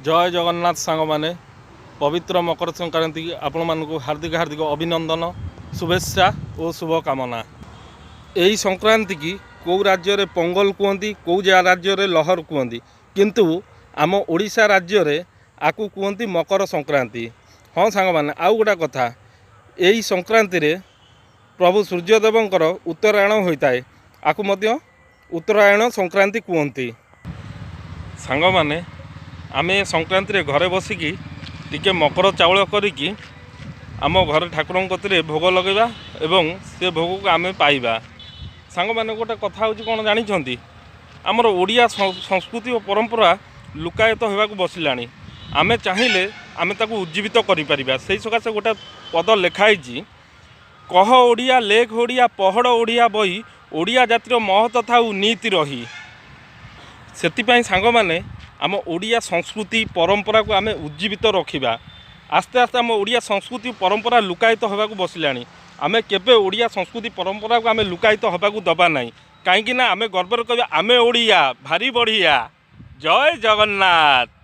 ଜୟ ଜଗନ୍ନାଥ ସାଙ୍ଗମାନେ। ପବିତ୍ର ମକର ସଂକ୍ରାନ୍ତି ଆପଣମାନଙ୍କୁ ହାର୍ଦ୍ଦିକ ହାର୍ଦ୍ଦିକ ଅଭିନନ୍ଦନ, ଶୁଭେଚ୍ଛା ଓ ଶୁଭକାମନା। ଏହି ସଂକ୍ରାନ୍ତିକି କେଉଁ ରାଜ୍ୟରେ ପୋଙ୍ଗଲ କୁହନ୍ତି, କେଉଁ ରାଜ୍ୟରେ ଲହର କୁହନ୍ତି, କିନ୍ତୁ ଆମ ଓଡ଼ିଶା ରାଜ୍ୟରେ ଆକୁ କୁହନ୍ତି ମକର ସଂକ୍ରାନ୍ତି। ହଁ ସାଙ୍ଗମାନେ, ଆଉ ଗୋଟେ କଥା, ଏହି ସଂକ୍ରାନ୍ତିରେ ପ୍ରଭୁ ସୂର୍ଯ୍ୟଦେବଙ୍କର ଉତ୍ତରାୟଣ ହୋଇଥାଏ। ଆକୁ ମଧ୍ୟ ଉତ୍ତରାୟଣ ସଂକ୍ରାନ୍ତି କୁହନ୍ତି। ସାଙ୍ଗମାନେ, ଆମେ ସଂକ୍ରାନ୍ତିରେ ଘରେ ବସିକି ଟିକେ ମକର ଚାଉଳ କରିକି ଆମ ଘରେ ଠାକୁରଙ୍କ କତିରେ ଭୋଗ ଲଗାଇବା ଏବଂ ସେ ଭୋଗକୁ ଆମେ ପାଇବା। ସାଙ୍ଗମାନେ, ଗୋଟେ କଥା ହେଉଛି କ'ଣ ଜାଣିଛନ୍ତି? ଆମର ଓଡ଼ିଆ ସଂସ୍କୃତି ଓ ପରମ୍ପରା ଲୁକାୟିତ ହେବାକୁ ବସିଲାଣି। ଆମେ ଚାହିଁଲେ ଆମେ ତାକୁ ଉଜ୍ଜୀବିତ କରିପାରିବା। ସେଇ ସକାଶେ ଗୋଟେ ପଦ ଲେଖା ହେଇଛି, "କହ ଓଡ଼ିଆ, ଲେଖ ଓଡ଼ିଆ, ପଢ଼ ଓଡ଼ିଆ ବହି, ଓଡ଼ିଆ ଜାତିର ମହତ ଥାଉ ନିତି ରହି।" ସେଥିପାଇଁ ସାଙ୍ଗମାନେ, ଆମ ଓଡ଼ିଆ ସଂସ୍କୃତି ପରମ୍ପରାକୁ ଆମେ ଉଜ୍ଜୀବିତ ରଖିବା। ଆସ୍ତେ ଆସ୍ତେ ଆମ ଓଡ଼ିଆ ସଂସ୍କୃତି ପରମ୍ପରା ଲୁକାୟିତ ହେବାକୁ ବସିଲାଣି। ଆମେ କେବେ ଓଡ଼ିଆ ସଂସ୍କୃତି ପରମ୍ପରାକୁ ଆମେ ଲୁକାୟିତ ହେବାକୁ ଦେବା ନାହିଁ। କାହିଁକି ନା ଆମେ ଗର୍ବରେ କହିବା, ଆମେ ଓଡ଼ିଆ ଭାରି ବଢ଼ିଆ। ଜୟ ଜଗନ୍ନାଥ।